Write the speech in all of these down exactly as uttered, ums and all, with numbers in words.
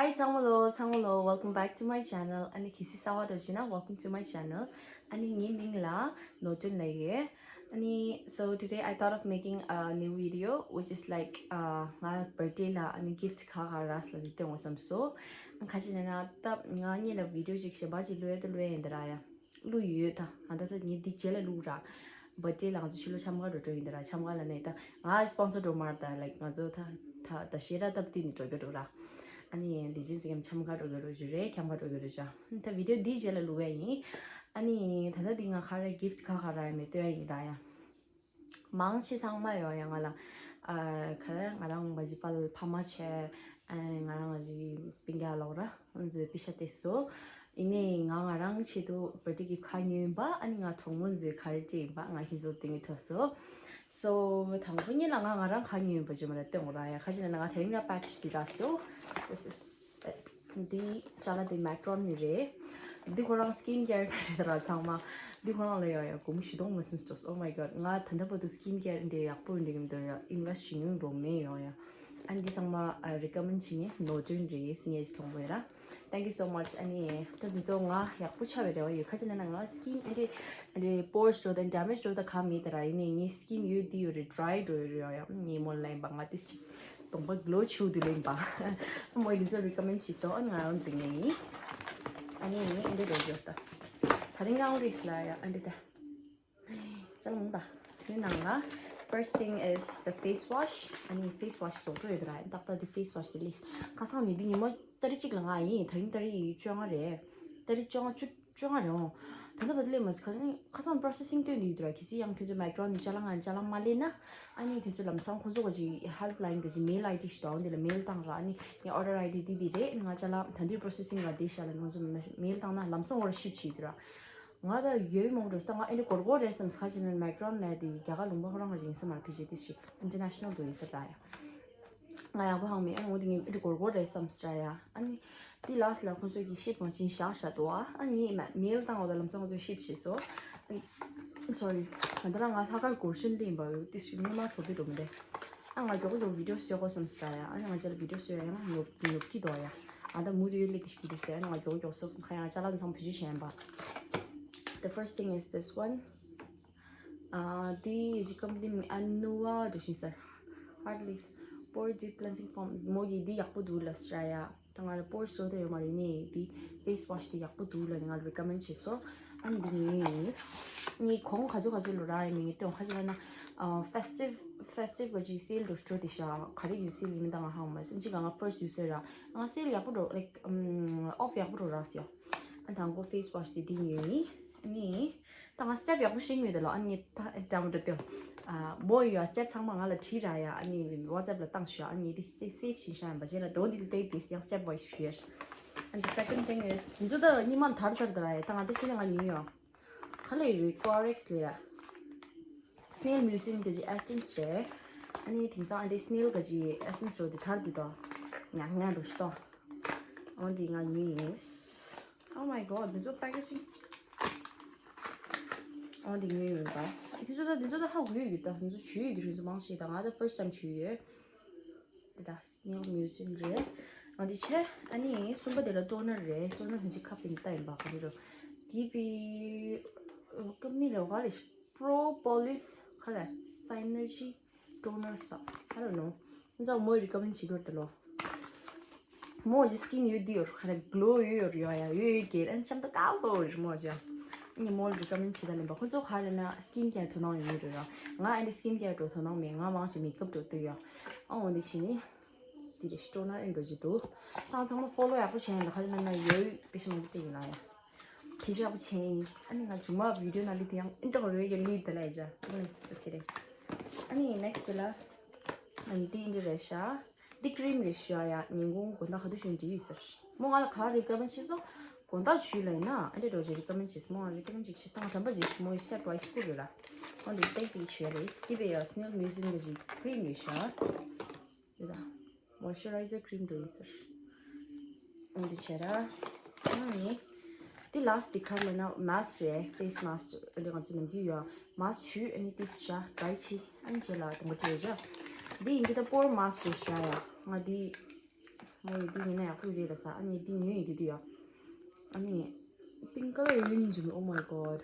Hi ཚང་མ་ལོ། ཚང་མ་ལོ། Welcome back to my channel. ཨ་ནི་གལ་སྲིད་གསར་པ་འདྲ་ཞིག་ན། Welcome to my channel. ཨ་ནི་ངའི་མིང་ལ་ནོར་སྒྲོན་ལབ་ཡོད། ཨ་ནི so today I thought of making a new video, which is like, uh, ང་birthday ལ་ཨ་ནི་gift ག་ག་རག་ལབ་ནས་སྟོན་དགོས་བསམ་སོང་། ཁ་ཅིག་ན་ན་ད་ང་གཉིས་ལ་video ཅིག་གཞན་པ་ཅིག་བླུག་ཡ་ད་བླུག་ཡ་ཡིན་ད་ར་ཡ། བླུག་ཡོད་ད། ང་ད་ད་ངས་འདི་རྗེས་ལ་བླུག་ར། Birthday ལ་ང་ཚོ་ཕྱི་ལོ་འཆམ་ག་འགྲོ་འགྲོ་ཡིན་ད་ར། འཆམ་ག་ལ་ནས་ད་ང་sponsor འགྲོ་མར་ད། like ང་ཚོ་ད་ད་ད་ཤེས་ར་སྟབས་བསྟུན་ནས་འགྲོ་རྒྱུ་འགྲོ་ར། ཨ་ནི་འདི་ཅིན་ཙི་གམ་འཆམ་ག་འགྲོ་རྒྱུ་འགྲོ་རྒྱུ་རེད། འཁྱམ་ག་འགྲོ་རྒྱུ་འགྲོ་ཅ། ད་video འདི་རྗེས་ལ་བླུག་ཡ་ཡིན། ཨ་ནི་ད་ད་འདི་ང་ག་རེ་gift ག་ག་རག་ཡ་མེད་སྟོན་ཡ་ཡིན་ར་ཡ། མང་ཆེ་ཚང་མ་ཡོད་ཡ་ང་ལ། ཨ་ག་རེ་ང་རང་མ་གཞི་པ་ལ་ཕ་མ་བྱས། ཨ་ང་རང་མ་གཞི་སྤུན་ཀྱག་ལོག་ར། ང་ཚོའི་པི་ཤ་ཏེ་སོ། ཡིན་ནའི་ང་ང་རང་ཆེད་དུ་birthday gift ག་ཉོས་ཡིན་པ། ཨ་ནི་ང་གྲོགས་མོ་ཚོས་ག་རེ་སྤྲད་ཡིན་པ་ང་ཁྱེད་ཚོར་སྟོན་གྱི་ཐུབ་སོང་། So དང་པོ་ཉིད་ལ་ང་ང་རང་ག་ཉོས་ཡིན་པ་ཅིག་མ་ར་སྟོན་དགོས་ར་ཡ། ཁ་ཅིག་ན་ང་དེ་རིང་ལ་package འདི་རག་སོང་། This is it. འདི་ཅ་ལག་འདི་Macron ནི་རེད། འདི་ཁོ་རང་skin care རེད་ར་ཚང་མ། འདི་ཁོ་རང་ལ་ཡོད་ཡ་སྒོར་མོ་བཞི་སྟོང་མ་ཟིན་སོང་། Oh my god. ང་ད་ལྟ་བར་དུ་skin care འདི་ཡག་པོ་འདི་གི་མི་འདུག་ཡ། invest བྱེད་མྱོང་འགྲོ་མེད་ཡོད་ཡ། ཨ་འདི་ཚང་མ་recommend བྱེད་ངེས་ནོར་སྒྲོན་རེད། སི་ངེས་གྲོང་པོ་ཡ་ར། Thank you so much. ཨ་ནི་ད་འདི་ཚོ་ང་ཡག་པོ་ཆགས་པའི་རེ་བ་ཡོད། ཁ་ཅིག་ན་ན་ང་skin ཨ་འདི་ཨ་འདི་pores འགྲོ་དང་damage འགྲོ་དང་ག་མེད་ད་ར། ཡིན་ནའི་ངའི་skin ཡོད་འདི་ཡོད་རེད། dry འགྲོ་ཡོད་རེད་ཡ། ངའི་མོ་ལ་ཡིན་པ་ང་ཏིས་གདོང་པ་glow བྱུག་དུ་ལེན་པ། མོས་འདི་ཚོ་recommend བྱས་སོང་། ཨ་ནི་ང་རང་འཛིན་ངེས་ཡིན། ཨ་ནི་ངས་འདི་རེད་ཡོད་ད། ད་རིང་ཡང་རིས་ལ་ཡ་ཨ་འདི་ད། ཅ་ལ་མང་ད། འདི་ནང་ལ། First thing is the face wash. ཨ་ནི་face wash རྫོགས་འགྲོ་ཡོད་ད་ར། ཏག་ཏག་འདི་face wash འདི་ལིས། ཁ་སང་ནི་འདི་ཉི་མ་ཏ་རིག་གཅིག་ལ་ང་ཡིན། ད་རིང་ཏ་རིག་བཅོ་ལྔ་རེད། ཏ་རིག་བཅོ་ལྔ་བཅུ། བཅོ་ལྔ་རེད་འོང་། ད་ལྟ་བར་དུ་སླེབས་མ་སོང་། ཁ་སང་ཁ་སང་processing སྟོན་དུས་དུ་ར། གལ་སྲིད་ཡང་ཁྱོད་ཚོ་Macron ནས་ཅ་ལག་ང་ཅ་ལག་མ་སླེབས་ན། ཨ་ནི་ཁྱོད་ཚོ་ལམ་སང་ཁོང་ཚོ་ག་ཅིག་helpline ག་ཅིག་mail ID ཞིག་འདུག་འདི་ལ་mail བཏང་ར། ཨ་ནི་ངའི་order ID འདི་འདི་རེད། ང་ཅ་ལག་ད་འདི་processing ལ་འདི་ཤ་ལ་ང་ཚོ་mail བཏང་ན་ལམ་སང་order ship བྱེད་དུ་ར། ང་ད་ཡོད་མོང་འགྲོ་ས། ང་ཨེ་འདྲ་སྒོར་སྒོར་རེད་བསམ་ས། ཁ་ཅིག་ན་Macron ལ་དེ་རྒྱ་གར་ལུང་པ་ཁོ་རང་ག་ཅིག་ཡིན་ས་མ་རེད། ཕི་ཇེ་ཏི་ཞིག་international དུ་ཡིན་ས་ད་ཡ། ང་ཡག་པོ་ཧང་མེད། ཨ་ནི་འོ་དེ་ངས་ཨེ་འདྲ་སྒོར་སྒོར་རེད་བསམ་ས་ཡ། ཨ་ནི་དེ་last ལ་ཁོང་ཚོས་ཀྱི་ship མ་ཅིན་བཞག་བཞག་འདུག་ཨ་ནི་mail བཏང་འོ་ད་ལམ་སང་ཁོང་ཚོས་ship བྱས་སོང་། Sorry. ད་ལྟ་ང་ལྷག་དཀར་སྒོར་ཆེན་ལེན་པ་ཡོད། དེ་ཞིག་སྔོན་མ་ཚོ་དེ་འགྲོ་མི་འདུག་ཨ་ང་མགྱོགས་མགྱོགས་video བཟོ་དགོས་བསམ་ས་ཡ། ཨ་ནི་ང་ཅག་ལ་video བཟོ་ཡ་ཡང་ནོར་ནོར་གྱི་འདུག་ཡ། ཨ་ད་མུ་དུ་ཡོད་ལེ་དེ་ཞིག་video བཟོ་ཡ། ཨ་ནི་ང་མགྱོགས་མགྱོགས་བཟོ་སོང་། ཁ་ཡང་ཅ་ལག་ཚང་བེད་སྤྱོད་བྱས་ཡིན་པ། The first thing is this one. ཨ་དེ་ཡི་ཀམ་དེ་ཨ་ནུ་བ་འགྲོ་བཞིན་ཟེར། Hard Lift Pore Deep Cleansing Foam མོ་ཡི་འདི་ཡག་པོ་འདུག་ལ་ཟེར་ཡ། ད་ང་ལ་pore བཟོ་དེ་ཡོད་མ་རེད། ནས་འདི་face wash དེ་ཡག་པོ་འདུག་ལ་ནས་ང་ལ་recommend བྱས་སོང་། ཨ་ནི་འདི་ངའི་ཡིན། ངའི་གོང་ག་ཚོད་ག་ཚོད་ལོ་རག་ཡིན་མིན་ངས་སྟོན། ཁ་ཅིག་ལ་ན་ཨ་festive festive ག་ཅིག་sale འགྲོ་འགྲོ་དེ་ཤ་ག་རེ་ཡིན་sale ཡིན་མིན་ད་ང་ཧ་གོ་མ་སོང་། ཅིག་ང་first user ར། ང་sale ཡག་པོ་འགྲོ་like ཨམ་off ཡག་པོ་འགྲོ་རག་སོང་ཡ། ཨ་དང་པོ་face wash དེ་འདི་ངའི་ཡིན། ཨ་ནི། ད་ང་step ཡག་པོ་ཤེས་ཀྱི་མེད་ད་ལོ། ཨ་ནི་ད་ད་མོ་ད་ལྟ་ཡོད་ཨ་step ཚང་མ་ང་ལ་བྲིས་ར་ཡ། ཨ་ནི་WhatsApp ལ་བཏང་ཤོག་ཨ་ནི་དེ་save save བྱེད་ཤ་ཡིན་པ་བྱས་ལ་དོན་དེ་ལ་བལྟས་དེ་ཡང་step wise ཞུ་ཡ། And the second thing is འདི་ཚོ་ད་ཉི་མ་དར་ཚར་ད་ར་ཡ། ད་ང་ད་ཤི་ན་ང་ཉོས་ཡོད། ག་ལེ་རེད། Clorox ལེ་ཡ། Snail Mucin ག་ཅིག་essence རེད། ཨ་ནི་དེང་སང་ཨ་འདི་snail ག་ཅིག་essence རོ་དེ་དར་དེ་དོ། ཉག་ཉག་འགྲོ་ཤི་ཏོ། ཨོ་འདི་ང་ཉོས་ཡིན། Oh my god འདི་ཚོ་packaging ཨོ་འདི་ཉོས་ཡོད་པ། འདི་ཚོ་ད་འདི་ཚོ་ད་ཧ་གོ་ཡོད་ད། འདི་ཚོ་ཇུས་ཡོད་ཀྱི་རིགས་ཚོ་མང་ཤེས་ད། ང་ད་first time ཇུས་ཡོད། འདི་ད་Snail Mucin རེད། ཨོ་འདི་ཆེ། ཨ་ནི་གསུམ་པ་དེ་ལ་toner རེད། toner ཧན་ཅིག་ཁབ་ཡིན་ད་ཡིན་པ་ག་རེ་རོ། འདི་པི་ཀ་མི་རེ་བ་རེ་Propolis ག་རེ་Synergy toner ས་I don't know. འཛམ་མོའི་recommend བྱེད་རྒྱུར་ད་ལོ། མོ་ཇི་skin ཡོད་དེ་ཡོད་ག་རེ་glow ཡོད་ཡོད་ཡོད་ཡ་ཡོད་ཡོད་གེ་ཨན་ཆམ་ད་ཀ་ལོ་རི་མོ་ཇ། ནི་མོ་recommend བྱེད་ད་ལེན་པ་ཁོ་ཚོ་ག་རེ་ན་skin care དོ་སྣང་ཡོད་རེད་ཡ། ང་ཨ་ནི་skin care དོ་སྣང་མེད། ང་མང་ཆེ་makeup འགྲོ་ལྟོས་ཡ། ཨ་འོ་འདི་བྱས་ནི། དེ་རེ་toner ཨེ་འགྲོ་ཇི་འདུག་ཏང་ཚང་མ་follow ཡག་པོ་བྱས་ཡིན་ལ་ག་རེ་ན་ན་ཡོད་པེ་ཤ་མང་པོ་སྤྲད་ཡིན་ལ་ཡ། དེ་ཞག་པོ་ཆེན་ཡིན། ཨ་ནི་ང་ཇུ་མ་video ནང་ལི་དེ་ཡང་ཨིན་ཏོག་རེ་ཡ་ལི་དེ་ལ་ཡ་ཇ། ཨ་ནི་just kidding. ཨ་ནི་next དེ་ལ་ཨ་ནི་དེ་ཨིན་དེ་རེད་ཤག་འདི་cream རེད་ཤག་ཡ། ཉིན་གུང་དགོང་དག་ག་དུས་ཤོད་འདྲི་ཡོད་ཟེར། མོ་ང་ལ་ག་recommend བྱས་སོང་། དགོང་དག་ཇུས་ལ་ཡིན་ན་ཨ་འདྲེ་འགྲོ་ཇི་recommend བྱས་སོང་། མོ་ང་recommend ཅིག་བྱས་སོང་། ང་དྲན་པ་ཅིག་མོ་ཡི་step wise ཁུར་ཡོད་ལ། ཨ་འདི་ཏེག་པི་ཆུ་ཡ་རེད། སྐྱིད་པའི་ཡ་Snail Mucin གི་ཇི་cream རེད་ཤག་འདི་དང་moisturizer cream འགྲོ་ཡིན་ཟེར། འོ་འདི་བྱས་ར། ཨ་ནི། འདི་last འདི་ག་ལབ་ན་mask རེད། face mask འདི་ང་ཚོ་ནམ་རྒྱུན་ཡོད། mask བྱུས་ཨ་ནི་ཏིས་བྱ་dry བྱས་ཨ་ནི་རྗེས་ལ་དང་པོ་བྲོས་བྱ། འདི་ཡིན་གྱི་ད་pore mask རེད་བྱ་ཡ། ང་འདི་ མོ་ཡི་འདི་ཉོས་ན་ཡག་པོ་རེད་ལ་ས། ཨ་ནི་འདི་ཉོས་ཡི་འདི་འདི་ཡ། ཨ་ནི་pink color ཡོད་ཡིན་ཅུ་མི། Oh my god.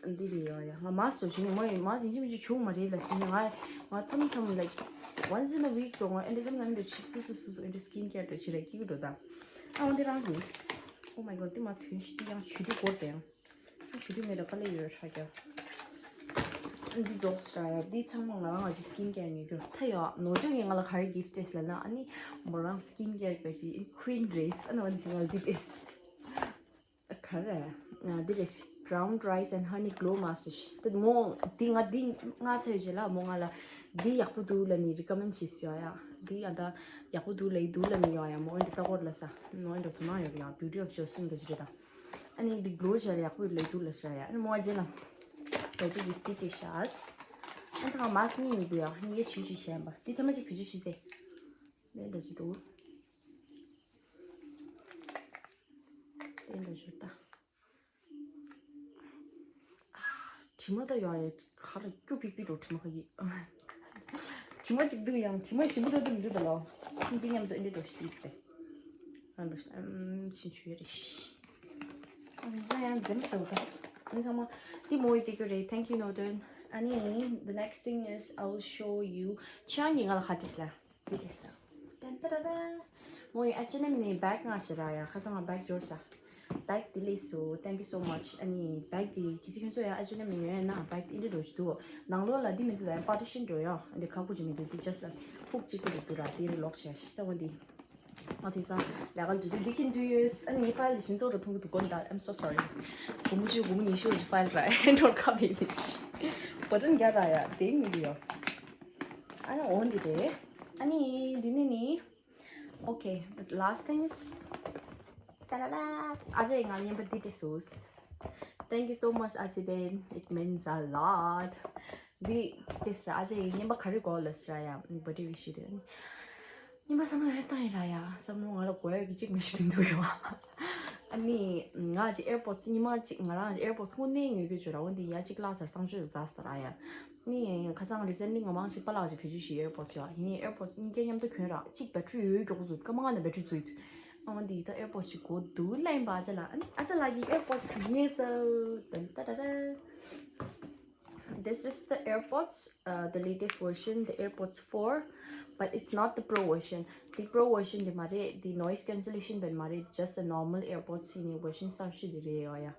འདི་རེད་ཡ་ཡ། ང་མཱ་སི་ཟེར་ནི་མོ་ཡི་མཱ་སི་ཡིན་གཅིག་མིན་གཅིག་བྱུང་མ་རེད་ལ་ཟེར་ནི། ང་ང་མཚམས་མཚམས་like once in a week འགྲོ། ང་ཨེ་འདྲ་མཚམས་མཚམས་འདྲ་ཆི་སུ་སུ་སུ་སུ་ཨེ་འདྲ་skin care འདྲ་བྱེད་ར་སྐྱིད་འགྲོ་ད། ཨ་འོ་འདི་རང་གིས། Oh my god. འདི་མ་ཐོན་ཤི། འདི་ཡང་ཆུ་དུ་སྐོར་དེ་ཡང་། ཆུ་དུ་མེད་ལ་དཀའ་ལས་ཡོད་ཧྲ་རྒྱ། འདི་རྫོགས་ཧྲ་ཡ། འདི་ཚང་མ་ང་རང་ང་ཅི་skin care ཉོས་རྒྱུ་ད་ཡ། ནོར་འཁྲུལ་ངས་ང་ལ་ག་རེ་gift སྟེར་ལབ་ན། ཨ་ནི་མོ་རང་skin care ག་ཅི་queen རེད། ཨ་ནི་འོ་ཅི་ང་ལ་འདི་སྟེར། ག་རེ། ཨ་འདི་རེད། Brown Rice and Honey Glow Master ཞིག་ད་མོ་འདི་ང་འདི་ང་ཚ་ཡོད་ཅེ་ལ་མོ་ང་ལ་འདི་ཡག་པོ་འདུག་ལ་ནི་recommend བྱེད་སོ་ཡ། འདི་ཨ་ད་ཡག་པོ་འདུག་ལ་ཡི་འདུག་ལ་ནི་ཡོ་ཡ། མོ་འདི་ལྟ་སྐོར་ལ་ས་མོ་འདི་དོ་སྣང་ཡོད་ཡ། Beauty of Joseon ག་ཅི་རེད་ད། ཨ་ནི་འདི་glow བྱས་ལ་ཡག་པོ་ལ་ཡི་འདུག་ལ་ས་ཡ། ཨ་ནི་མོ་ཨ་ཅེ་ལ་ད་འདི་gift དེ་ཤ་ཨ་ད་ང་mask གཉིས་ཡོད་ཡ། གཉིས་ཀ་ཆུ་ཆུ་བྱས་པ་འདི་ཐ་མ་ཅིག་བུ་ཆུ་ཆུ་ཟེ། ལས་འགྲོ་ཅི་འདུག་དེ་འདྲ་བཞུར་ད། དྲི་མ་ད་ཡོང་ཡ་ཁ་ལ་སྐྱུ་པིག་པིག་འགྲོ་དྲི་མ་ཁ་གི། དྲི་མ་གཅིག་འདུག་ཡང་དྲི་མ་ཞིམ་པོ་འགྲོ་དུ་མི་འདུག་ད་ལོ། ཁྱིམ་པི་མཉམ་དུ་ཨེ་འདྲ་འགྲོ་ཞིག་ཅིག་རེད། ཨ་འགྲོ་ཨམ་ཕྱིན་ཆུ་ཡ་རེ་ཤི། ཨ་ཟ་ཡང་འཛེམ་སོ་ད། ཨ་ཚང་མ་དེ་མོ་ཡི་དེ་གི་རེད། Thank you Norton. ཨ་ནི་the next thing is I will show you. ཆང་གི་ང་ལ་ཁ་ཏིས་ལ། ཏན་ཏ་ར་ར། མོ་ཡི་ཨ་ཅོ་ནམ་ནི་བེག་ང་ཞེ་ར་ཡ། ཁ་སང་ང་བེག་འབྱོར་ས། བེག་དེ་ལས་སུ། Thank you so much. ཨ་ནི་བེག་དེ་ཁི་སི་ཁྱོད་ཚོ་ཡ་ཨ་ཅོ་ནམ་ནི་ཡོད་ན་བེག་དེ་ཨིན་དྲི་འགྲོ་ཞིག་འདུག་ནང་ལོགས་ལ་འདི་མི་འདུག་ལ་partition འགྲོ་ཡ། ཨ་འདི་ཁ་ཁུ་ཅི་མི་འདུག་འདི་just like ཁུག་གཅིག་ཁུག་ཅིག་འདུག་ར། དེ་རུ་ལོག་བྱས་ཤི་ས་བ་འདི། ང་དེ་སང་ལས་ཀ་འདི་འདི་ཁྱིན་འདྲི་ཡོད། ཨ་ནི་ངའི་ཕའིལ་དེ་ཤིན་ཙོག་རུ་ཐུང་གི་འདུག་གོ་ད། I'm so sorry. སྒོར་མོ་བཅུ་སྒོར་མོ་ཉི་ཤུ་ཅིག་ཕའིལ་ར་ཨེ་འགྲོར་ཁ་བའི་དེ་ཤི། བ་ཏན་རྒྱ་ར་ཡ་དེ་མི་འདུག་ཡ། ཨ་ནི་འོ་འདི་རེད། ཨ་ནི་འདི་ནི་ནི། Okay, the last thing is ཏ་ལ་ལ། ཨ་ཅེ་ང་ལ་རྔན་པ་འདི་སྤྲད་སོང་། Thank you so much, Ajiden. It means a lot. འདི་དེ་སྲ་ཨ་ཅེ་ཡི་རྔན་པ་ག་རེ་དགོས་ལ་སྲ་ཡ། Birthday wish དེ་རྔན་པ་བསམ་བློ་ཡོད་བཏང་ཡིན་ར་ཡ། བསམ་བློ་ང་ལ་དགོས་ཡ་གི་གཅིག་མི་ཤི་མི་འདུག་ཡ། ཨ་ནི་ང་ཅི་AirPods ཉི་མ་གཅིག་ང་རང་ཅི་AirPods དངོས་གནས་ཉོ་རྒྱུ་བྱོས་ར། འོ་འདི་ཡ་གཅིག་བརླག་ཚར་གསང་སྤྱོད་རྫ་སྟ་ར་ཡ། ནི་ཁ་སང་recently ང་མང་ཞིག་པ་ལགས་ཀྱི་བེད་སྤྱོད་ཞིག་AirPods ཡོད། ཡིན་ནའི་AirPods གཉིས་ཀ་མཉམ་དུ་གྱོན་ར། གཅིག་battery ཡོད་མགྱོགས་པོ་ཚུད། སྐར་མ་ལྔ་ནས་battery ཚུད། ཨ་འདི་ད་AirPods ཞིག་དགོས་འདུག་ལབ་ཡིན་པ། ཨ་ཅག་ལགས་ཨ་ཅག་ལགས་ཀྱི་AirPods ངས་ཟ་ཏན་ཏ་ར་ར། This is the AirPods, uh, the latest version, the AirPods four, but it's not the Pro version. The Pro version དེ་མ་རེད། དེ་noise cancellation དེ་མ་རེད། Just a normal AirPods ཡིན་ནའི་version གསར་ཤོས་དེ་རེད་ཡོད་ཡ།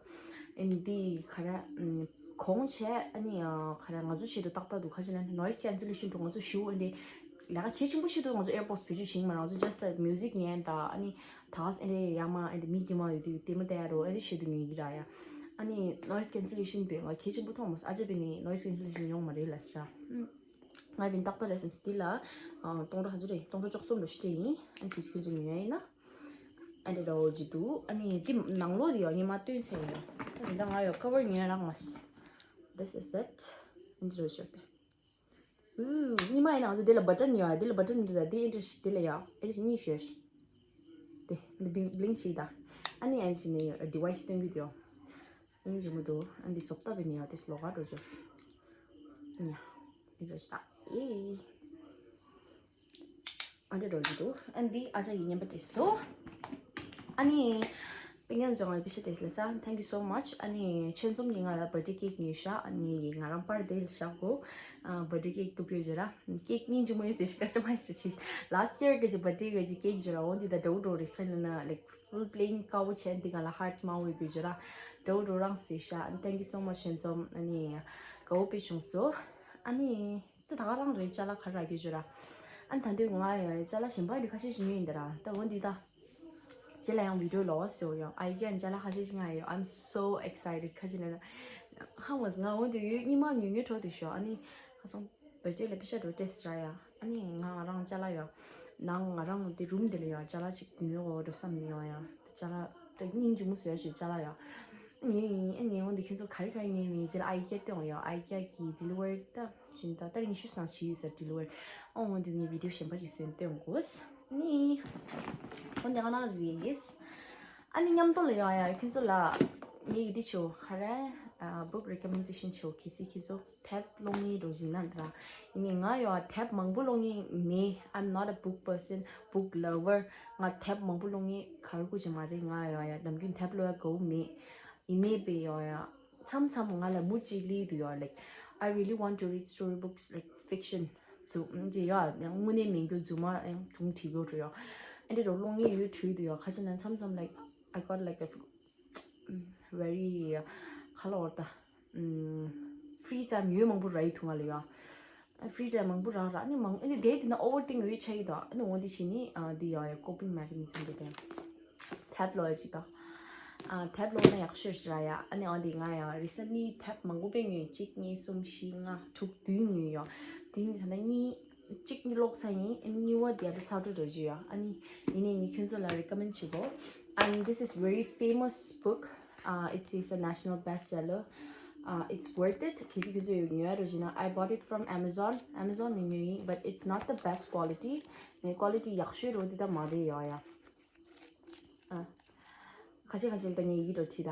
ཨ་ནི་འདི་ག་རེ་གོང་བྱས། ཨ་ནི་ག་རེ་ང་ཚོ་ཆེད་དུ་ཏག་ཏག་འདུག་ཁ་ཅིག་ལ་noise cancellation འགྲོ། ང་ཚོ་ཞུ་ཨ་ནི་ལས་ཀ་གལ་ཆེན་པོ་ཞིག་འདུག་ང་ཚོ་AirPods བེད་སྤྱོད་བྱེད་ཀྱི་མ་རེད། ང་ཚོ་just like music ཉན་ད། ཨ་ནི་ད་ཨ་ནི་ཡ་མ་ཨ་ནི་མི་དཀྱུས་མ་ཡོད་དུས་ལྟད་མོ་ལྟ་ཡ་རོ་ཨ་ནི་ཆེད་དུ་ཉན་གྱི་ར་ཡ། ཨ་ནི་noise cancellation དེ་ང་གལ་ཆེན་པོ་མཐོང་མ་སོང་། ཨ་ཅག་པས་ནི་noise cancellation ཡོང་མ་རེད་ལ་ཟེར། ང་ཡིན་ཏག་ཏག་རེད་བསམ་སི་ལ། སྟོང་ཕྲག་ག་ཚོད་རེད། སྟོང་ཕྲག་བཅུ་གསུམ་རེ་ཞིག་སྤྲད་ཡིན། ཨ་ནི་དེ་ཚོ་ཁྱོད་ཚོ་ཉོ་ཡ་ཡིན་ན། ཨ་འདྲ་འདྲ་བོ་ཅིག་འདུག་ཨ་ནི་འདི་ནང་ལོགས་དེ་ཡོད་ཉི་མ་སྟོན་ཚེ་ཡོད། ད་ད་ང་ཡོད་cover ཉོས་རག་མ་སི། This is it. ཨ་འདྲ་འདྲ་བོ་ཅིག་ཡོད་དེ། ཨུ། ཉི་མ་ཡིན་ན་ང་ཚོ་འདི་ལ་button ཡོད། འདི་ལ་button འདི་ལ་འདི་ཨ་འདྲ་ཞིག་འདི་ལ་ཡོད། ཨ་འདྲ་ཞིག་གཉིས་ཤོད། དེ་འདི་bling bling ཞིག་ད། ཨ་ནི་ཨ་འདྲ་ཞིག་ནས་device སྟོན་གི་འདུག་ཨ་ནི་ཇི་མོ་འདུག་ཨ་འདི་བཟོ་ལྟ་བས་ནི་ཡོད་དེ་ལོག་ག་འགྲོ་ཆོག་ཉ། འདི་འདྲ་ཞིག་ད། ཨེ། ཨ་འདྲ་འགྲོ་གི་འདུག་ཨ་འདི་ཨ་ཅག་གི་རྔན་པ་དེ་སོ། ཨ་ནི། སྤུན་ཀྱག་ཚོ་ང་ལ་པེ་ཤ་དེ་ལ་ས་thank you so much. ཨ་ནི་ཆོས་འཛོམས་ཀྱིས་ང་ལ་birthday cake ཉོས་ཤག་ཨ་ནི་ང་རང་པར་དེ་ལ་བཞག་གོ། ཨ་birthday cake ཐུག་ཡོད་ཟེར་ར། cake སྙིང་རྗེ་མོ་ཡོད་ཟེར་ཤག customize བྱས། Last year གི་ཅི་birthday གི་ཅི་cake ཟེར་ར། འོ་འདི་ད་འདྲ་བོ་འགྲོ་རེད། ཁ་ལ་ན་like full plain དཀར་པོ་བྱས། འདི་ག་ལ་heart དམར་པོ་ཡོད་དགོས་ཟེར་ར། འདྲ་བོ་འགྲོ་རང་ཟེར་ཤག thank you so much ཆོས་འཛོམས། ཨ་ནི་དགའ་བོ་དཔེ་བྱུང་སོང་། ཨ་ནི། ད་ད་ག་རང་རེད་ཅ་ལག་ག་རེ་རག་གི་ཅོ་ར། ཨ་ད་དུང་ང་ཡང་ཅ་ལག་གཞན་པ་འདི་ཁ་ཤས་ཤིག་ཉོས་ཡིན་ད་ར། ད་འོ་འདི་ད། རྗེས་ལ་ཡང་video ལོག་སེ་ཡོང་ཨ་ཡི་ཀེ་ཡང་ཅ་ལག་ཁ་ཤས་ཤིག་ང་ཡོད། I'm so excited ཁ་ཅིག་ན་ཧ་མ་ང་འོ་འདི་ཡོད་གཉིས་མ་ཉོ་ཉོ་འཕྲོ་དུ་ཤོག་ཨ་ནི་ཁ་སང་བོད་ཇེ་ལ་པེ་ཤ་འགྲོ་ཏེ་སི་ར་ཡ། ཨ་ནི་ང་ང་རང་ཅ་ལག་ཡོད། ནང་ང་རང་འདི་རུམ་འདི་ལ་ཡོད་ཅ་ལག་ཅིག་ཉོ་འོ་འགྲོ་བསམ་ནི་ཡོང་ཡ། ཅ་ལག་ད་སྙིང་རྗེ་མོ་བཟོས་ཡ་ཅིག་ཅ་ལག་ཡོད། ངས་ངས་འོ་འདི་ཁྱེད་ཚོ་ག་རེ་ག་རེ་ངས་ངས་རྗེས་ལ་ཨ་ཡི་ཀེ་སྟོན་ཡོད། ཨ་ཡི་ཀེ་གི་deliver ད་ཅིན་ད་ད་རིང་ཤུ་སང་ཕྱི་ཡོད་ཟེར་deliver། ཨོ་འོ་འདི་ངས་video གཞན་པ་ཅིག་བཟོས་སྟོན་དགོས། ནི་འོ་འདི་ང་རང་རེད། ཨ་ནི་མཉམ་དུ་ལ་ཡོང་ཡ་ཁྱེད་ཚོ་ལ་ ངས་ཡི་དེ་ཆོ་ཁ་ར་book recommendation ཆོ་གི་སི་ཁི་ཚོ་དེབ་ཀློག་ངེས་འགྲོ་བཞིན་ན་འདྲ། ཡིན་ནའི་ང་ཡོ་དེབ་མང་པོ་ཀློག་ངེས་མེད། I'm not a book person, book lover. ང་དེབ་མང་པོ་ཀློག་ངེས་གར་ཀུ་ཅི་མ་རེད། ང་ཡོ་ཡ་ནམ་རྒྱུན་དེབ་ཀློག་ཡ་གོ་མེད། ཡིན་ནའི་པེ་ཡོ་ཡ་མཚམས་མཚམས་ང་ལ་མུ་གཅིག་ལི་དུ་ཡོ། Like, I really want to read storybooks, like fiction. ཛུ་འདི་ཡོ་དངོས་གནས་མིན་རྒྱུ་རྫུན་མ་ཡང་ཅུང་བྲིས་ཡོད་འགྲོ་ཡོ། ཨ་འདི་རོ་ཀློག་ངེས་ཡོད་བྲིས་དུ་ཡོ། ཁ་ཅིག་ན་མཚམས་མཚམས་like I got like a very ཁ་ལོ་ད་free time ཡོད་མང་པོ་ར་ཡི་ཐུང་ང་ལ་ཡོ། Free time མང་པོ་རག་ར། ཨ་ནི་མང་ཨ་ནི་དེ་དེ་ན་overthink ཡོད་ཆ་ཡི་དོ། ཨ་ནི་འོ་དེ་བྱས་ནི་ཨ་འདི་ཡོ་ཡ་coping mechanism དེ་དེ་དེབ་ཀློག་ཡ་ཅིག་དོ། ཨ་དེབ་ཀློག་ན་ཡག་ཤོས་ཤིག་ར་ཡ། ཨ་ནི་འོ་དེ་ང་ཡ་recently དེབ་མང་པོ་དཔེ་ཉོས། གཅིག་གཉིས་གསུམ་བཞི་ལྔ་དྲུག་བདུན་ཉོས་ཡོ། དེ་ནི་ད་ལྟ་གཉིས་གཅིག་ཀློག་ཚར་ཡིན། ཨ་ནི་གཉིས་པ་དེ་ད་ཚར་འགྲོ་འགྲོ་གི་ཡོད། ཨ་ནི་ཡིན་ནའི་ངས་ཁྱོད་ཚོ་ལ་recommend བྱེད་གོ། And this is very famous book. Uh, it is a national bestseller. Uh, it's worth it. གལ་སྲིད་ཁྱོད་ཚོ་ཡོད་ཉོ་ཡ་འགྲོ་བྱེད་ན། I bought it from Amazon. Amazon ནས་ཉོས་ཡིན། But it's not the best quality. ངས་quality ཡག་ཤོས་རོ་འདི་ད་མ་རེད་ཡོ་ཡ། ཨ། ཁ་ཤས་ཁ་ཤས་ད་ངས་ཡིག་འགྲོ་བྲིས་ད།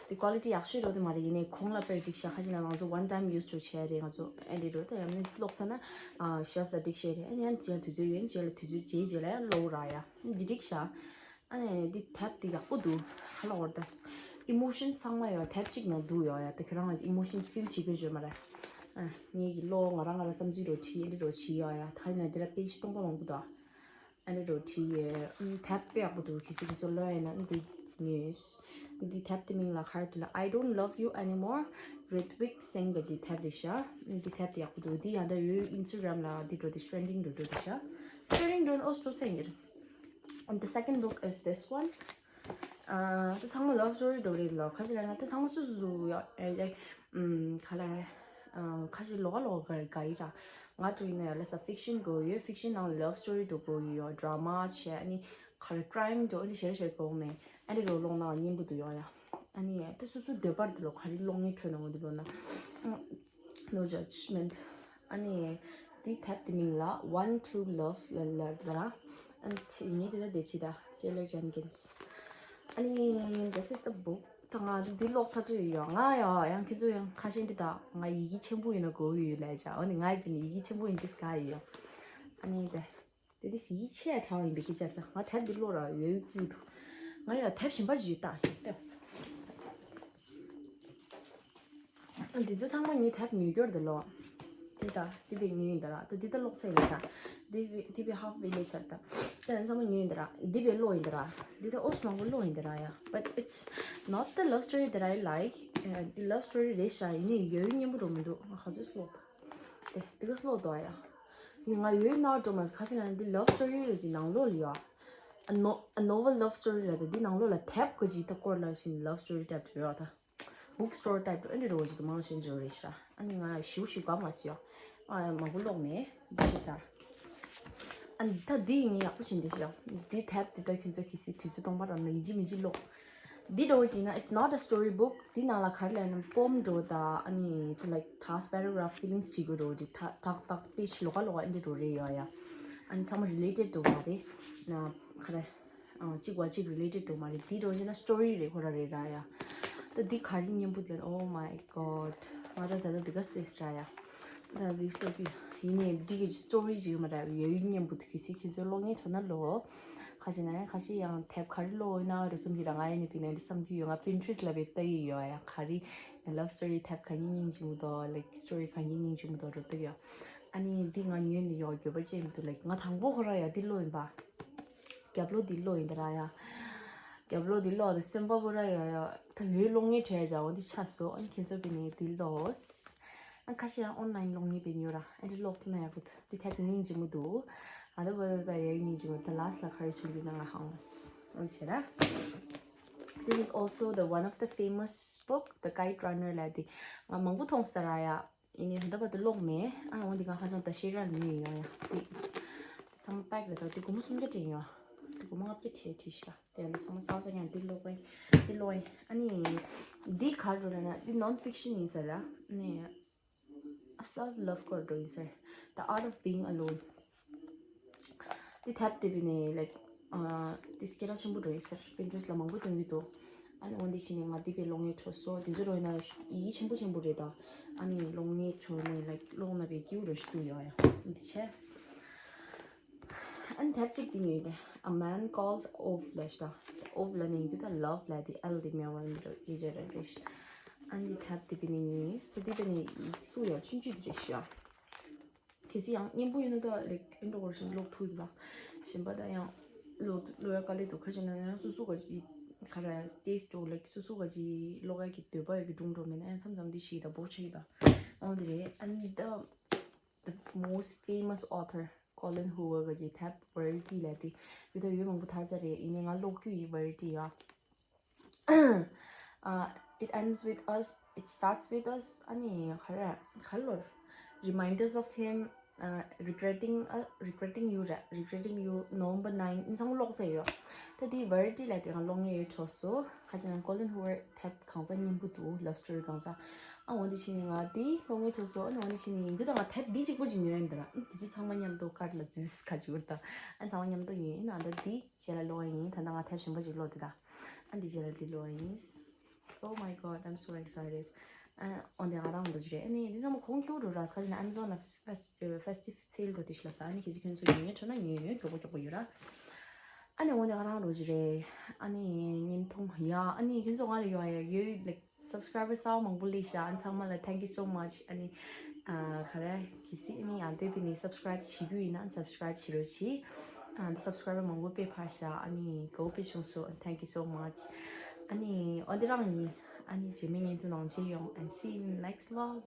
དེ་quality ཡག་ཤོས་རོ་དེ་མ་རེད། ཡིན་ནའི་གོང་ལ་དཔེ་འགྲིག་ཤག་ཁ་ཅིག་ན་ང་ཚོ་one time use ཆོག་བྱས་རེད། ང་ཚོ་ཨ་འདི་འགྲོ་ད་ཡང་ནི་ཀློག་ཚར་ན་ཨ་shelf ལ་འགྲིག་ཤེས་རེད། ཨ་ནི་ཡང་ཅི་ཡང་དུས་ཚོད་ཡོད་ཅི་ལ་དུས་ཚོད་བྱས་རྗེས་ལ་ཡང་ཀློག་ར་ཡ། འདི་འགྲིག་ཤག་ཨ་ནི་འདི་དེབ་དེ་ཡག་པོ་འདུག་ཧ་ལ་འོར་ད། emotions ཚང་མ་ཡོད་དེབ་གཅིག་ནང་འདུག་ཡོད་ཡ། ད་ཁྱོད་རང་ལ་emotions feel བྱེད་དགོས་བརྗོད་མ་རེད། ཨ་ངས་ཀྱི་ཀློག་ང་རང་ང་རང་བསམ་ཚུལ་རོ་བྲིས་ཨ་འདི་རོ་བྲིས་ཡོད་ཡ། ད་ཡིན་ན་འདི་ལ་page སྟོང་པ་མང་པོ་འདུག་ཨ་ནི་རོ་བྲིས་ཡོད། ཨམ་དེབ་དཔེ་ཡག་པོ་འདུག་གལ་སྲིད་ཁྱོད་ཚོ་ལོ་ཡིན་ན་འདི་ཉོས། འདི་དེབ་དེ་མིང་ལ་ག་རེ་འདུག་ལ། I don't love you anymore. Ritwik Singh གི་འདི་དེབ་རེད་ཤག་འདི་དེབ་དེ་ཡག་པོ་འདུག་འདི་ཡང་ད་ཡོད་Instagram ལ་འདི་འགྲོ་འདི་trending འགྲོ་འགྲོ་འདུག་ཤག trending འགྲོ་ཨོ་སྤྲོ་ཚེ་ཡིན། And the second book is this one. Uh, ད་ཚང་མ་love story འགྲོ་རེད་ལ། ཁ་ཅིག་ལ་ན་ད་ཚང་མ་སུ་སུ་ཡོད་ཨེ་ཨེ་ཨམ་ག་ལ་རེད། ཁ་ཅིག་ལོག་ག་ལོག་ག་ག་ཡི་ར། ང་འགྲོ་ཡིན་ན་ཡོད་ལ་ས་fiction འགྲོ་ཡོད། Fiction ནང་love story འགྲོ་གོ་ཡོད། Drama བྱས་ཨ་ནི་ག་རེ་crime འགྲོ་ཨ་ནི་ཞེ་རེ་ཞེ་རེ་གོ་མེད། ཨ་ནི་རོ་ཀློག་ན་སྙན་པོ་འདུག་ཡོད་ཡ། ཨ་ནི་ད་སུ་སུ་འདོད་པར་འདུག་ལོ། ག་རེ་ཀློག་ངེས་འཕྲོད་ན་འོ་འདི་ལོ་ན། No judgment. ཨ་ནི་འདི་དེབ་དེ་མིང་ལ་One True Love ལ་ལ་ལ། ཨ་ནི་ངས་དེ་ད་དེ་ཅི་ད་Taylor Jenkins. ཨ་ནི་this is the book. ད་ང་འདི་ཀློག་ཚར་ཚོད་ཡོད་ཡ། ང་ཡ་ཡང་ཁྱེད་ཚོ་ཡང་ཁ་ཤས་འདི་ད་ང་ཡི་གེ་ཆེན་པོ་ཡིན་ན་གོ་ཡོད་ལས་བྱ། ཨ་ནི་ང་ཡི་ཡི་གེ་ཆེན་པོ་ཡིན་འདི་ག་ཡོད་ཡ། ཨ་ནི་དེ་དེ་འདི་ཡི་གེ་ཆེ་ཡ་དྲག་ཡིན་པའི་སྐད་ཆ་ད་ང་དེབ་འདི་ཀློག་ར་ཡོད་ཀྱི་འདུག་ང་ཡ་དེབ་གཞན་པ་ཞིག་ལྟ་ཡོད་ད། འདི་ཚོ་ཚང་མ་ངའི་དེབ་ཉོས་རྒྱུར་འདི་ལོ། འདི་ད་འདི་བས་ཉོས་ཡིན་ད་ར། ད་འདི་ད་ཀློག་ཚར་ཡིན་ས། འདི་བས་འདི་བས་half བས་ལས་ཚར་ད། ད་ཚང་མ་ཉོས་ཡིན་ད་ར། འདི་བས་ཀློག་ཡིན་ད་ར། འདི་ད་ཨོ་སི་མང་པོ་ཀློག་ཡིན་ད་ར་ཡ། But it's not the love story that I like. ཨ་འདི་love story རེད་ཤག་ཡིན་ནའི་ཡོད་སྙན་པོ་འགྲོ་མི་འདུག་ང་ག་ཚོད་ཀློག་ད། དེ་འདི་ག་ཀློག་དོ་ཡ། ཡིན་ང་ཡོད་ན་འགྲོ་མ་ཁ་ཤས་ན་འདི་love story རེད་ཅིག་ནང་ལོགས་ལ་ཡོད། A no- a novel love story རེད་ད། འདི་ནང་ལོགས་ལ་དེབ་ག་ཅིག་ད་སྐོར་ལ་ཞིག་love story type དུ་ཡོད་ད། Book store type དུ་ཨ་འདྲ་རོ་ཅིག་མང་ཞིག་འཇོག་རེད་ཤག་ཨ་ནི་ང་ཞིའུ་ཞིའུ་ག་མ་སི་ཡོ། ཨ་མང་པོ་ཀློག་མེད་འདི་ཤི་ས། ཨ་ནི་ད་འདི་ངས་ཡག་པོ་བྱིན་འདི་ཤི་ཡོ། འདི་དེབ་འདི་ད་ཁྱོད་ཚོ་གི་སི་དུས་ཚོད་སྟོང་པ་རང་ལ་ཡིན་གཅིག་མིན་གཅིག་ཀློག་འདི་རོ་ཅིག་ན་it's not a story book. འདི་ནང་ལ་ག་རེ་ལབ་ན་poem འགྲོ་ད་ཨ་ནི་དེ་like thoughts paragraph feelings བྱེད་དགོས་རོ་འདི་ད་ཏག་ཏག་page ལོགས་ཀ་ལོགས་ཀ་ཨ་འདྲ་རོ་རེད་ཡོ་ཡ། ཨ་ནི་ཚང་མ་related འགྲོ་མ་རེད་ན་ག་རེ། ཨང་གཅིག་བ་གཅིག་related འགྲོ་མ་རེད། འདི་རོ་ཅིག་ན་story རེད་ཁོ་ར་རེད་ར་ཡ། ད་འདི་ག་རེ་སྙན་པོ་དེ། Oh my god. ང་ད་ད་ད་འདི་ག་སྟེ་ར་ཡ། ད་འདི་ཀློག་གི་ཡིན་ནའི་འདི་གི་story ཅིག་ཡོད་མ་རེད། ཡོད་སྙན་པོ་དེ་གལ་སྲིད་ཁྱེད་ཚོ་ཀློག་མཁན་ཐོན་ན་ལོ། ཁ་ཅིག་ན་ཡང་ཁ་ཤས་ཡང་དེབ་ག་རེ་ཀློག་ཡོད་ན་རེ་བསམ་གྱི་ར། ང་ཡིན་ནི་དེ་ནས་འདི་བསམ་གྱི་ཡོད། ང་Pinterest ལ་བས་ལྟ་ཡི་ཡོད་ཡ། ག་རེ་love story དེབ་ག་ཉིན་སྙིང་རྗེ་མོ་འདུག like story ག་ཉིན་སྙིང་རྗེ་མོ་འདུག་རོ་ལྟ་ཡོད། ཨ་ནི་འདི་ང་ཉོས་ནི་ཡོད་འགྱོད་པ་ཅན་མི་འདུག like ང་དང་པོ་ཁོ་ར་ཡ་འདི་ཀློག་ཡིན་པ། རྒྱབ་ལོགས་འདི་ཀློག་ཡིན་ད་ར་ཡ། རྒྱབ་ལོགས་འདི་ཀློག་དེ་སེམས་པ་པོ་ར་ཡ་ཡ། ད་འོས་ཀློག་ངེས་བྲལ་བྱ་འོ་འདི་ཆགས་སོ། ཨ་ནི་ཁྱེད་ཚོ་བི་ནི་འདི་ཀློག་ཨ་ཁ་ཤས་ཡང་online ཀློག་ངེས་པའི་ཉོ་ར། ཨ་འདི་ཀློག་ཐུབ་ན་ཡག་པོ་འདུག་འདི་ཐད་ཀྱི་སྙིང་རྗེ་མོ་འདུག་ཨ་ད་བ་ད་ད་ཡ་སྙིང་རྗེ་མོ་ད་last ལ་ག་རེ་བྱུང་འདུག་ན་ང་ཧང་མ་སི་འོ་བྱེད་ར། This is also the one of the famous book, The Kite Runner ལ་དེ་ང་མང་པོ་མཐོང་ས་ར་ཡ། ཡིན་ནའི་ད་ལྟ་བར་དུ་ཀློག་མེད། ཨ་འོ་འདི་ག་ཁ་སང་ད་ཤེས་ར་ནས་ཡོང་ཡ། འདི་ཚང་མ་པེག་རེད་ད། འདི་སྒོར་མོ་སུམ་བརྒྱ་སྤྲད་ཡོང་། འདི་སྒོར་མོ་ལྔ་བརྒྱ་སྤྲད་བྲིས་ཤག་དེ་འདི་ཚང་མ་གསར་གསར་ཡང་འདི་ཀློག་པ་ཡིན། འདི་ཀློག་ཡིན། ཨ་ནི་འདི་ག་རེ་རེད་ན་འདི་non fiction ཡིན་ས་ར། ནི་self love སྐོར་འགྲོ་ཡིན་ས་ར། The Art of Being Alone. འདི་དེབ་དེ་བི་ནས་like འདི་སྐད་གྲགས་ཆེན་པོ་འགྲོ་ཡིན་ས་ར། Pinterest ལ་མང་པོ་ཐོན་གྱི་འདུག་ཨ་ནི་འོ་འདི་བྱས་ནས་ང་འདི་པའི་གློག་བརྙན་འཕྲོད་སོང་། དེ་ཚོ་རོ་ཡིན་ན་ཡིད་ཆེན་པོ་ཆེན་པོ་རེད་ད། ཨ་ནི་གློག་བརྙན་འཕྲོད་ནས་ལའིཀ་ཀློག་ན་པའི་སྐྱིད་པོ་རོ་ཞིག་འདུག་ཡ་ཡ། འདི་བྱས། ཨ་ནི་དེབ་གཅིག་དེ་ནི་ཡོད་དེ། A Man Called Ove ལབ་ཤག Ove ལབ་ནི་ཡིན་རྒྱུ་ད་love ལབ་དེ་L དེ་མེ་བ་ཡིན་རོ་སྐད་ཆ་རེད་རེད། ཨ་ནི་དེབ་དེ་པི་ནི་ནི་སྟ་དེ་པི་ནི་ཡིག་གཟུགས་ཡ་ཆུང་ཆུང་དེ་རེད་ཤག་གལ་སྲིད་ཡང་སྙན་པོ་ཡིན་ན་ད་ལེགས་ཨིན་འགྲོ་གོ་རེ་བཞིན་ཀློག་ཐུབ་ཡོད་ལ། གཞན་པ་ད་ཡང་ཀློག་ཀློག་ཡ་དཀའ་ལས་འདུག་ཁ་ཅིག་ན་ཡང་སོ་སོ་ག་ཅིག་ག་རེ་ཏེས་འགྲོ་ལེགས་སོ་སོ་ག་ཅིག་ཀློག་ཡ་གི་འདོད་པ་ཡོད་ཀྱི་སྒྲུང་འགྲོ་མེད་ན་ཡང་མཚམས་མཚམས་འདི་ཞིག་ད་བོར་ཆགས་ཀྱི་ད། འོ་འདི་རེད། ཨ་ནི་ད་the most famous author Colin Hoover ག་ཅིག་དེབ་Verity ལབ་དེ་ཡོད་ད་ཡོད་མང་པོ་ཐར་ས་རེད། ཡིན་ནའི་ང་ཀློག་རྒྱུ་ཡི་Verity ཡ། Uh, it ends with us, it starts with us. ཨ་ནི་ག་རེ་ག་ལོར Reminders of him, uh, regretting, uh, regretting you ར་regretting you November nine ཨིན་ཚང་ཀློག་ས་ཡོད། ད་དེ་Verity ལབ་དེ་ང་ཀློག་མཁན་ཡོད་འཕྲོད་སོང་། ཁ་ཅིག་ན་Colin Hoover དེབ་གང་ཚ་སྙན་པོ་འདུག love story གང་ཚ། ཨ་འོ་འདི་བྱས་ནས་ང་དེ་ཀློག་མཁན་འཕྲོད་སོང་། ཨ་ནི་འོ་འདི་བྱས་ནས་ཡིན་རྒྱུ་ད་ང་དེབ་འདི་གཅིག་པོ་ཅིག་ཉོས་ཡིན་ད་ར། ཨ་དེ་ཚོ་ཚང་མ་མཉམ་དུ་ཁར་ལ་འཛུལ་ཁ་ཅིག་ཡོད་ད། ཨ་ཚང་མ་མཉམ་དུ་ཉོས་ཡིན། ཨ་ད་འདི་རྗེས་ལ་ཀློག་ཡ་ཡིན། ད་ལྟ་ང་དེབ་གཞན་པ་ཅིག་ཀློག་དེ་ད། ཨ་འདི་རྗེས་ལ་འདི་ཀློག་ཡིན། Oh my god, I'm so excited. ཨ་འོ་འདི་ང་རང་འདྲ་ཅིག་རེད། ཨ་ནི་འདི་ཚང་མ་གོང་ཁེ་པོ་འགྲོ་ར། ཁ་ཅིག་ན་Amazon ལ་fes- ཨ་festive sale འགྲོ་དེ་ཞིག་ལ་ས། ཨ་ནི་ཁྱེད་ཀྱི་ཁྱོད་ཚོ་ཉོ་ཉོ་ཆོག་ན་ཉོ་ཉོ་མགྱོགས་པོ་མགྱོགས་པོ་ཡོད་ར། ཨ་ནི་འོ་འདི་ང་རང་འདྲ་ཅིག་རེད། ཨ་ནི་བརྙན་ཐུང་ཡ། ཨ་ནི་ཁྱེད་ཚོ་ང་ལ་ཡོང་ཡ་ཡོད་like subscriber གསར་པ་མང་པོ་སླེབས་ཤག་ཨ་ཚང་མ་ལ thank you so much. ཨ་ནི་ཨ་ག་རེ་གལ་སྲིད་ཨ་ནི་ཡང་དེ་དེ་ནི་subscribe བྱེད་རྒྱུ་ཡིན་ན་subscribe བྱེད་རོགས་གྱིས། ཨ་subscriber མང་པོ་དཔེ་འཕར་ཤག་ཨ་ནི་དགའ་པོ་དཔེ་བྱུང་སོང་། thank you so much. ཨ་ནི་འོ་འདི་རང་ཡིན། ཨ་ནི་རྗེས་མའི་བརྙན་ཐུང་ནང་མཇལ་ཡོང་། And see you in next vlog.